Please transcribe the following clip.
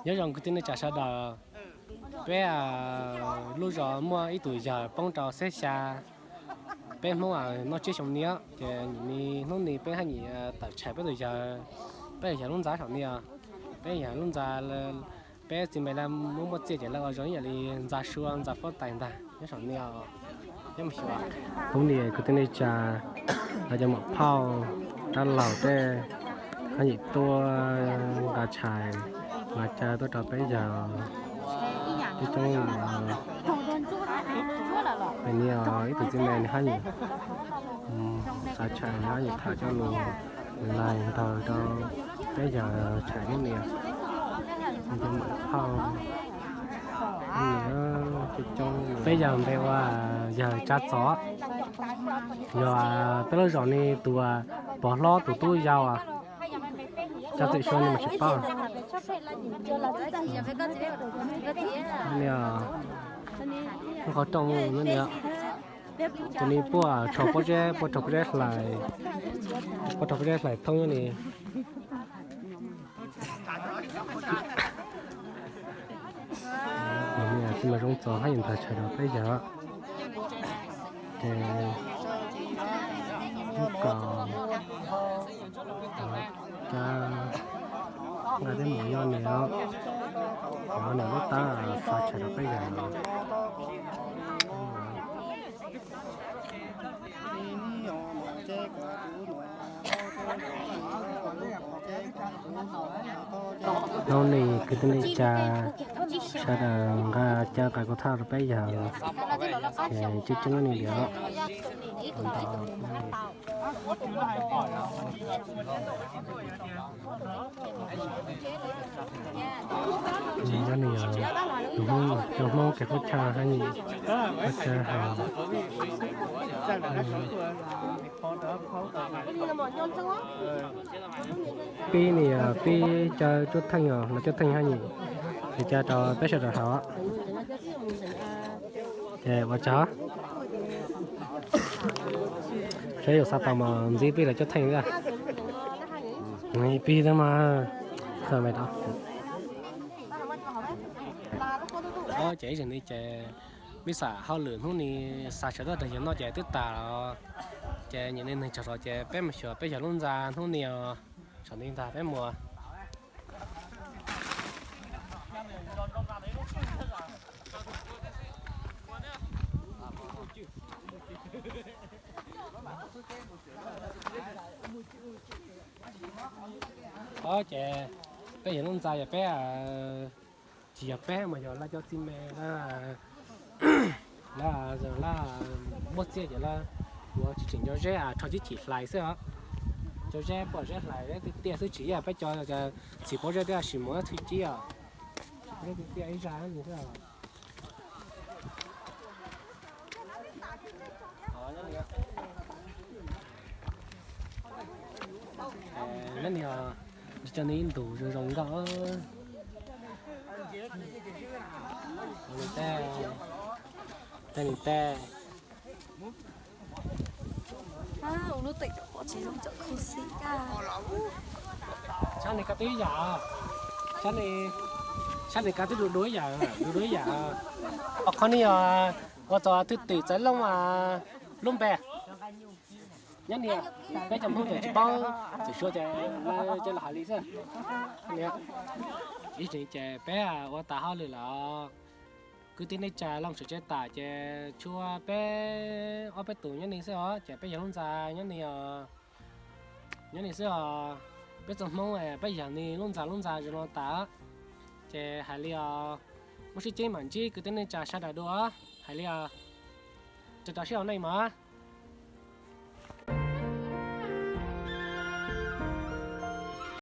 Nyob zoo kwv tij neej tsa sawv daws, peb lub zos muaj ib tug yawg poob rau xeb xya, peb Hmoob noj tsiab xyoo ni, ces nim hnub ni peb haj yam tawm tshais peb tus yawg, peb yawg lub ntxa saum ni os. Peb yawg lub ntxa, peb txiv me lawv muab muab txiaj ces lawv ua zoo ib yam li ntxa sua ntxa huab tais ntag nyob saum ni os. Hnub ni kwv tij neej tsa, lawv cov muam phauj, dab laug tej haj yam tuaj nqa tshais nqa caw tuaj rau peb yawg coob coob li. Pem ni os, ib tug txiv me nws haj yam xav tshais, nws haj yam tham coj lus lais ntawd rau peb yawg tshais hnub ni. Cov muam phauj, coob coob, peb yawg npe ua yawg Tsav Txos, yog peb lub zos ni tus pov hlob tus tub yau. Tsav Txos Suav ni mas tsis paub. Ni, lub qhov rooj ni, cov ni puaj rhaub pob zeb, puaj rhaub pob zeb hlais, puaj rhaub pob zeb hlais thoob ni. Txiv mas zoo txos haj yam ntawd tshais rau peb yawg. Ces lub kaus, cab, nqa tej mus yog niam, nqa niam lub tab xav tshais rau peb yawg. Hnub ni kwv tij neej tsa sawv daws nqa caw nqa kua thaj rau peb yawg, ces coob coob ni li os. Cov Hmoob kev qub chaw haj yam, qub chaw hais. Pib ni, pib caw cuab theej os, los cuab theej haj yam, ces caw rau peb sawv daws haus. Ces ua tsaug, saib yus xav tau mas ntxiv pib los cuab theej thiab. Pib thiab mas, khaws me rau. Ces ib zaug ni ces peb xam hauj lwm hnub ni xa sawv daws rau yawg noj ces twb tas los, ces nim no neeg tsaug zog ces peb mus xyuas peb yawg lub ntxa hnub ni os. Saum ni ntag peb mus. Os, ces peb yawg lub ntxa yog peb, tsis yog peb mas yog lawv cov txiv me lawv, lawv muab txiaj ces lawv yuav tsis tseem nco zeb, rho tib chim hlais xwb os. Nco zeb pom zeb hlais tiag tiag xwb, tsis yog peb cov txiv pob zeb twb sim mus txhij cib os. Zeb tiag tiag ib zaj xwb. Nyob ni, tsis coj ni ib ntus zoo zoo nkauj. Tej ni tej. Tshab ni kav twb ib yam, tshab ni kav twb du du ib yam, du du ib yam. Qhov ni yog ua txog thwj tim Txawv Looj lub npe. Nyob ni, peb cov Hmoob ces tsis paub, txawm suav ces lawv coj los hais li xwb. Ib tseem ces peb ua tas hauj lwm lawm. Kwv tij neej tsa los tsev tas ces tshuav peb ob peb tus nyob ni xwb os, ces peb yawg lub ntxa nyob ni os. Nyob ni xwb os, peb txoj Hmoob peb yawg ni lub ntxa lub ntxa zoo no tas. Ces hais li os, muaj sib ceeb mam ntsib kwv tij neej tsa sawv daws dua, hais li os. Rau rau sib hauv nej mas.